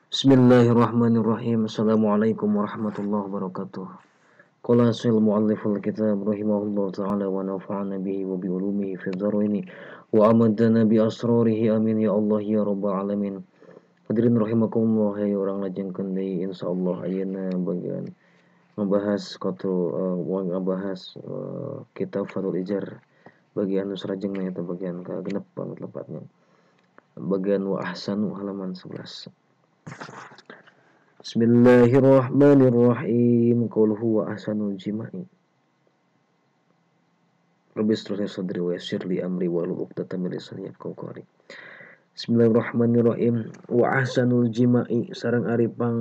Bismillahirrahmanirrahim. Assalamualaikum warahmatullahi wabarakatuh. Qala sil mualliful kitab rahimahullah ta'ala wa nafa'ana bihi wa bi ulumihi fid dharaini wa amadana bi asrarihi amin ya Allah ya rabbal alamin. Hadirin rahimakumullah, ya urang lajengkeun deui insyaallah ayeuna bagian membahas ngebahas kitab Fathul Ijar bagian nu sarajengna eta bagian ka-6 banget lepatnya. Bagian wa ahsanu halaman 11. Bismillahirrahmanirrahim. Qauluhu wa ahsanul jima'i. Rabbi ishrah li sadri wa yassir li amri wahlul 'uqdatam min lisani yafqahu qawli. Bismillahirrahmanirrahim. Wa ahsanul jima'i sareng ari pang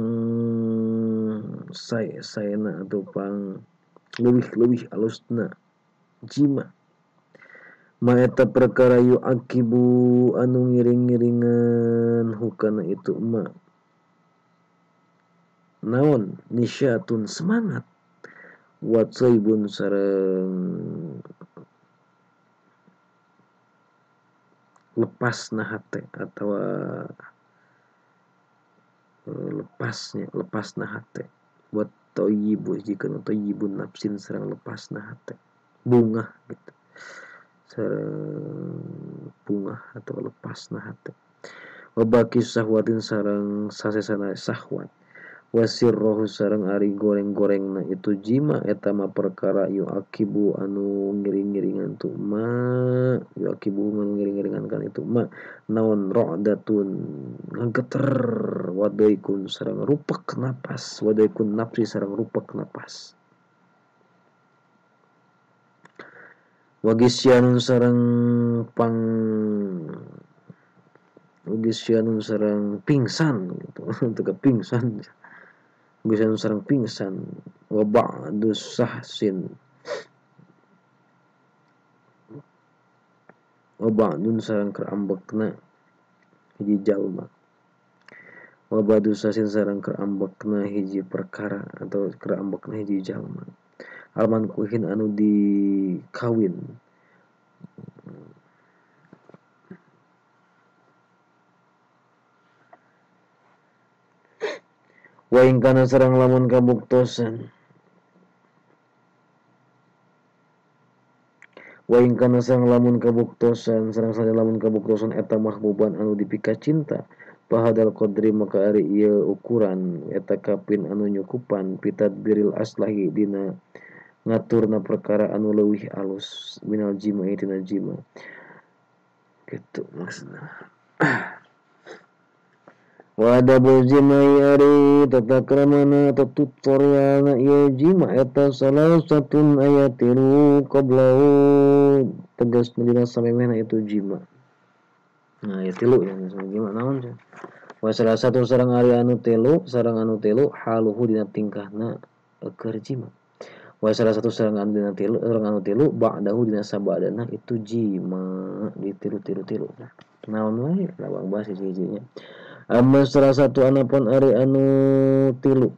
sae-saena atau pang leuwih-leuwih alusna jima. Ma eta perkara yu'akibu anu ngiring-ngiringan hukana itu ma naon nisyatun semangat wa tsaibun sareng lepasna hate atawa lepasna hate wa thayyibu jika thayyibun nafsin sareng lepasna hate bungah gitu sareng bunga atau lepasna hate wa baqi sahwatin sareng sasesana sahwat wasirrohu sareng ari goreng-gorengna itu jima eta ma perkara yu'akibu anu ngiring-ngiringan tu ma yu'akibu anu ngiring-ngiringan kan itu ma naon ra'datun ngageter wadaikun sareng rupek napas wadaikun nafsi sareng rupek napas wagisyanun sareng pang wagisyanun sareng pingsan gitu teu pingsan wagisyanun sareng pingsan wa ba'du sahsin wa ba'dun sareng keur ambekna hiji jalma wa ba'du sahsin sareng keur ambekna hiji perkara atau keur ambekna hiji jalma alman kuhin anu dikawin wa ing kana sareng lamun kabuktosan wa ing kana sareng lamun kabuktosan sareng saja lamun kabuktosan eta mahbuban anu dipika cinta pahadal qadri maka ari ieu ukuran eta kapin anu nyukupan pitadbiril aslahi dina ngaturna perkara anu leuwih alus minal jima'i tina jima gitu maksudna. Wa adabul jima'i ari tata kramana atau tutorialna ieu jima eta salah satun ayatilu qablahu tegas dina samemehna itu jima. Nah ya tilu yang jima naon cenah wa salah satu sareng ari anu tilu sareng anu tilu haluhu dina tingkahna keur jima. Wa salah satu sareng anu dina tilu sareng anu tilu ba'dahu dina sabadana itu jima di tilu-tilu-tilu. Naon wae lawang bahas hiji-hijinya. Amma salah satu anapun ari anu tilu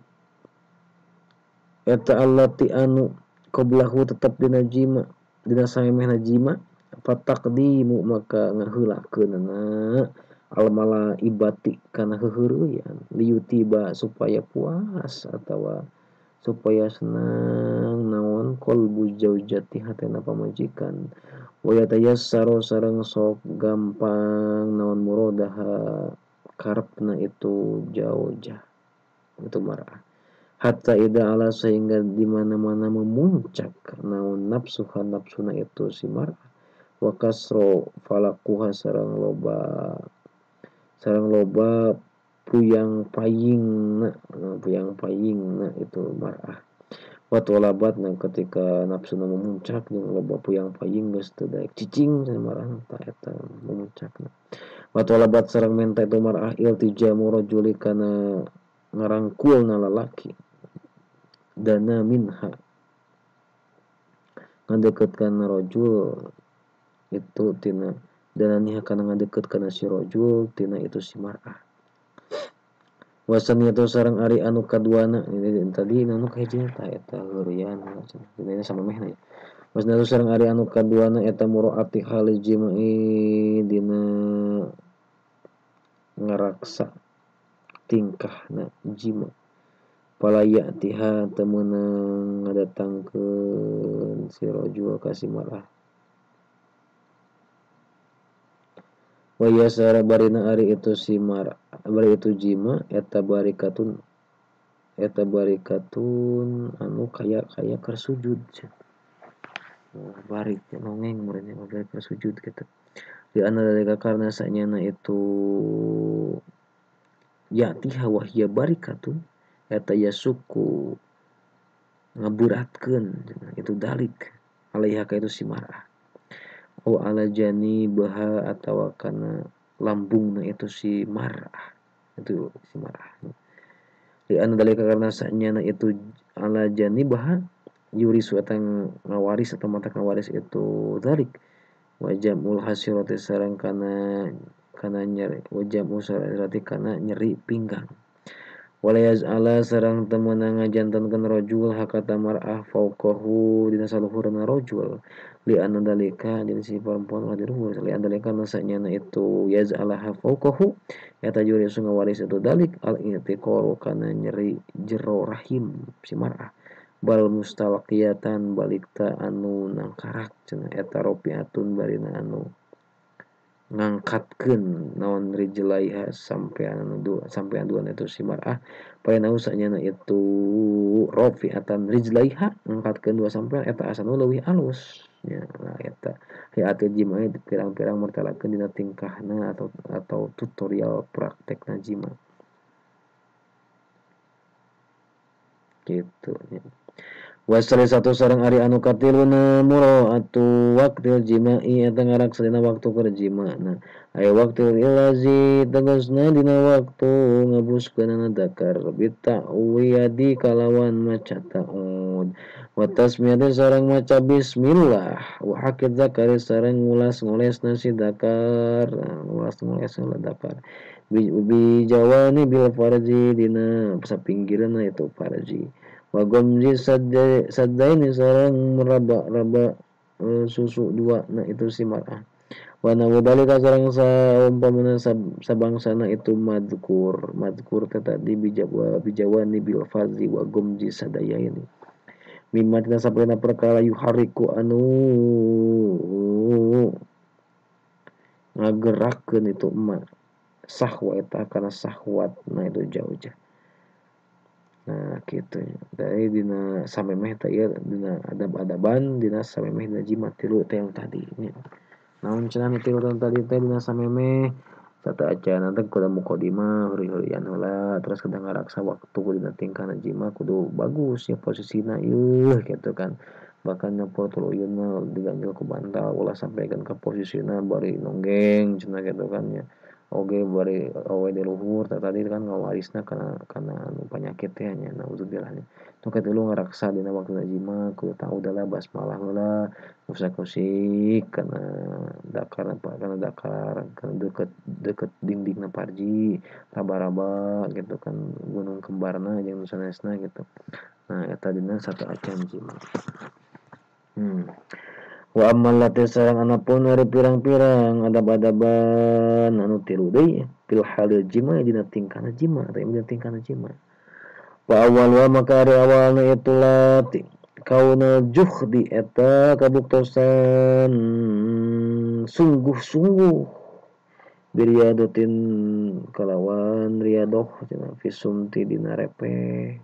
eta allati anu qablahu tetep dina jima dina samemehna jima fataqdimu maka ngaheulakeunana al malaibati kana heuheureyan liyutiba supaya puas atawa supaya senang naon qalbu zaujati hatena pamajikan wa yatayassaru sareng sok gampang naon muradaha karepna itu jaujah itu marah hatta ida ala sehingga di mana-mana memuncak naon nafsuha nafsuna itu si marah wa kasro falakuha sareng loba puyang paying na itu marah wa tolabat na ketika nafsuna memuncak jeung loba puyang paying geus teu daek cicing marah ta eta memuncakna wa tolabat sareng menta itu marah iltijamu rajuli kana ngarangkulna lalaki dana minha ngadeukeutkeun rajul itu tina dana niha kana ngadeukeut kana si rajul tina itu si marah wasaniyatu sareng ari anu kaduana ini tadi anu kahijina ta eta heureuyan ini sama mehna ya wasaniyatu sareng ari anu kaduana eta muraati hal jima'i dina ngaraksa tingkahna jima pala ya'tiha teu meunang ngadatangkeun si rajul ka si mar'ah wa yasara barina ari itu si mar'ah bari itu jima eta barikatun anu kaya-kaya keur sujud barik nongeng muridnya bari keur sujud kitu di anna dalika karena sanyana itu ya'tiha wa hiya barikatun eta yasuku ngaberatkeun itu dalik alaiha ka itu si mar'ah au ala janibaha atawa kana lambungna itu si mar'ah di anna dalika karena sanyana itu ala janibaha yurisu eta ngawaris atau mata ngawaris itu dalik wa jamul hasirati sareng kana nyeri wa jamul hasirati kana nyeri pinggang wala yaz'ala sareng teu meunang ngajantenkeun rajul hakata mar'ah fauqahu dina saluhurna rajul li anna dalika jadi si perempuan ulah di luhur li anna dalika sanyana itu yaz'alaha fauqahu eta jurisu ngawaris itu dalik al i'tiqaru kana nyeri jero rahim si mar'ah bal mustalqiyatan balikta anu nangkarak cenah eta rofiatun barina anu ngangkatkeun naon rijlaiha sampean dua itu si mar'ah paena usanyana itu rofiatan rijlaiha ngangkatkeun dua sampean eta asanu leuwih alus nya nah eta hayat jima pirang-pirang mertelakeun dina tingkahna atau tutorial praktekna jima gitu nya. Wasali satu sareng ari anu katiluna muraatu waqtil jima'i eta ngaraksa dina waktu keur jima. Nah, aya waqtil ilazi tegasna dina waktu ngabuskeunana dakar bita'wiyadi kalawan maca ta'ud. Wa tasmiyati sareng maca bismillah wa hakid zakari sareng ngulas ngolesna si dakar, ngulas ngolesna dakar. Bi jawani bil farji dina sapinggirna itu farji. Wa gomji saddaini sareng meraba-raba susu dua nah itu si mar'ah. Wa nawdalika sareng saumpamana sabangsana itu madkur teh tadi bijawani bil farji wa gomji sadayaini. Mimma tina sapena perkara yuhariku anu ngagerakkeun itu emak sahwa eta kana sahwat nah itu jauh-jauh. Nah gitu dari dina samemeh teh ieu dina adab-adaban dina samemeh dina jima tilu teh yang tadi nya. Naon cenah tilu teh tadi teh dina samemeh satu acan nanti kudu mukadimah huri-hurian heula terus kudu ngaraksa waktu dina tingkahna jima kudu bagus ya posisina ieu gitu kan. Bahkan nyapo tuluyun mah diganjel ku bantal ulah sampaikan ka posisina bari nonggeng cenah gitu kan nya. Oge bari awe di luhur tadi kan ngawarisna kana anu penyakit teh nya naudzubillah nya. Nu katilu ngaraksa dina waktu jima kudu tahu adalah basmalah heula musik-musik kana dakar kana deket dindingna parji raba-raba gitu kan gunung kembarna jeung nu sanesna gitu. Nah eta dina satu acan jima. Wa ammal lati sareng anapun ari pirang-pirang adab-adaban anu tilu deui fil halil jima dina tingkahna jima atau dina tingkahna jima. Wa awal wa maka ari awalna itu lati kauna juhdi eta kabuktosan sungguh-sungguh biriadotin kalawan riadoh cenah fisumti dina repeh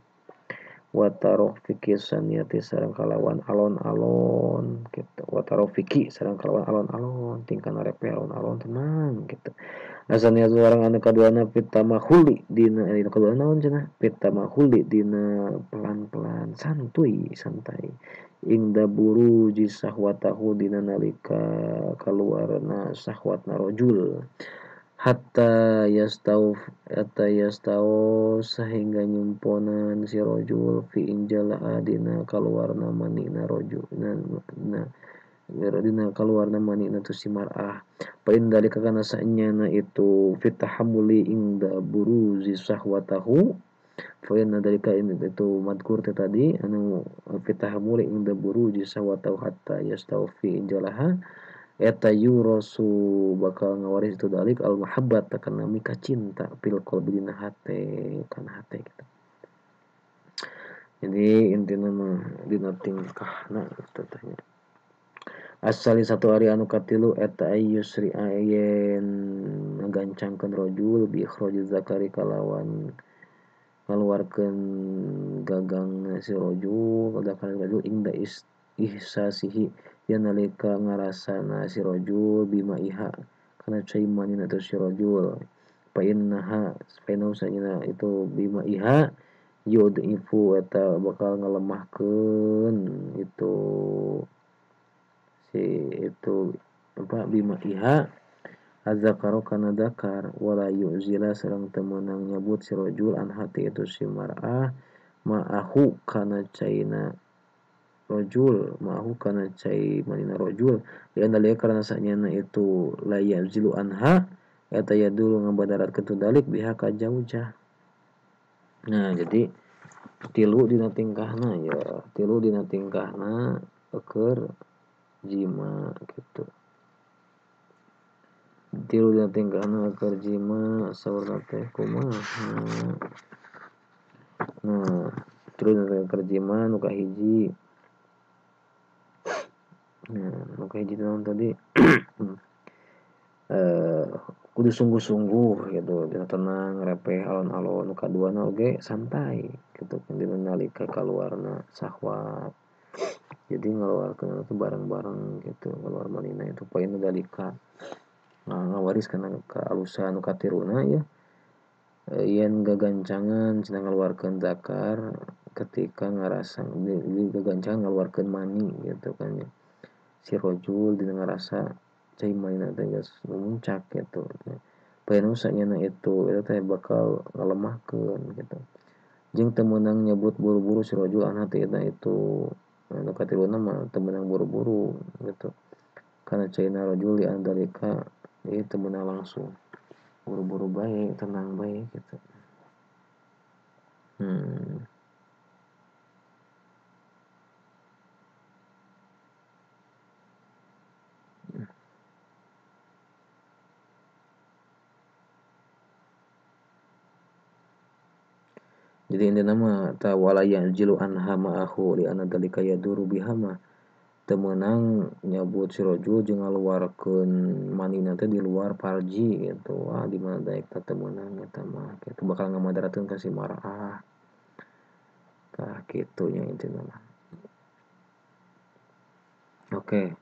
watarofiki saniati sareng kalawan alon-alon gitu watarofiki sareng kalawan alon-alon tingkahna repeh alon-alon tenang gitu asaniatu sareng anu kaduana pitamahuli dina anu kaduana naon cenah pitamahuli dina pelan-pelan santuy santai ingda buruji sahwatahu dina nalika kaluarna sahwatna rajul hatta yastau sehingga nyumponan si rajul fi injala dina kaluarna manina rajul na dina kaluarna manina tu si mar'ah fa in dalika kana sanyana itu fi tahammuli inda buruzi sahwatahu fa inna dalika itu madkur tadi anu fi tahammuli inda buruzi sahwatahu hatta yastau fi injalaha Eta yurasu bakal ngawaris itu dalik al mahabbat kana mika cinta fil qalbi dina hate kana hate gitu. Jadi intina mah dina tingkahna kitu teh nya. Asali satu ari anu katilu eta ayyusri ayen ngagancangkeun rajul bi ikhrajiz zakari kalawan ngaluarkeun gagang si rajul zakari rajul inda ihsasihi ya nalika ngarasana si rajul bima iha kana cai manina itu si rajul fa innaha fa innahu sanyana itu bima iha yud'ifu eta bakal ngalemahkeun itu si itu apa bima iha azzakaru kana dzakar wala yu'zila sareng teu meunang nyebut si rajul an hati itu si mar'ah ma'ahu kana caina rajul ma'ahu kana cai manina rajul lianna liya karena sanyana itu la ya'zilu anha eta yadulu ngabadaratkeun tu dalik biha ka jaujah. Nah, jadi tilu dina tingkahna ya, tilu dina tingkahna keur jima gitu. Tilu dina tingkahna keur jima saurna teh kumaha. Nah, tilu dina tingkah keur jima nu kahiji. Nah, nu kahiji naon tadi? Kudu sungguh-sungguh gitu, dina tenang, repeh, alon-alon. Nu kaduana oge santai gitu, dina nalika kaluarna sahwat. Jadi ngaluarkeun itu bareng-bareng gitu, keluar manina itu poin dalika. Nah, ngawaris kana kaalusan nu katiruna ya. Yen gagancangan cenah ngaluarkeun zakar ketika ngarasa gagancangan ngaluarkeun mani gitu kan ya. Si rajul dina ngarasa cai manina teh geus muncak gitu. Poin sanyana itu teh bakal ngalemahkeun gitu. Jeung teu meunang nyebut buru-buru si rajul an hati eta itu. Nu katiluna mah teu meunang buru-buru gitu. Karena caina rajul di andalika ieu teu meunang langsung. Buru-buru bae, tenang bae gitu. Jadi intina mah ta wala ya'jilu anha ma'ahu li anna dalika yaduru biha mah teu meunang nyabut si rajul jeung ngaluarkeun manina teh di luar parji gitu. Wah, di mana daek teh teu meunang eta mah kitu bakal ngamadaratkeun ka si mar'ah. Tah kitu nya intina mah. Oke.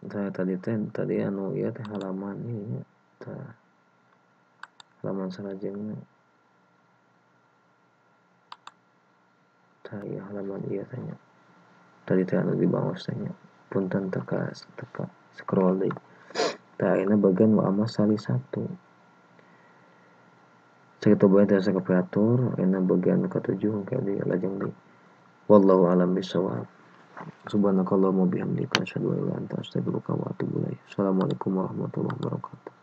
Tah tadi teh tadi anu ieu teh halaman ieu nya. Tah halaman salajengna. Tah ieu halaman ieu teh nya. Tadi teh anu dibangus teh nya. Punten teka teka scroll deui. Tah ayeuna bagian wa amma salisatu. Sakitu bae teh sakapiatur, ayeuna bagian ka-7 engke di lajeng deui. Wallahu a'lam bishawab. Subhanakallahumma bihamdika asyhadu an la ilaha illa anta astaghfiruka wa atubu ilaik. Assalamualaikum warahmatullahi wabarakatuh.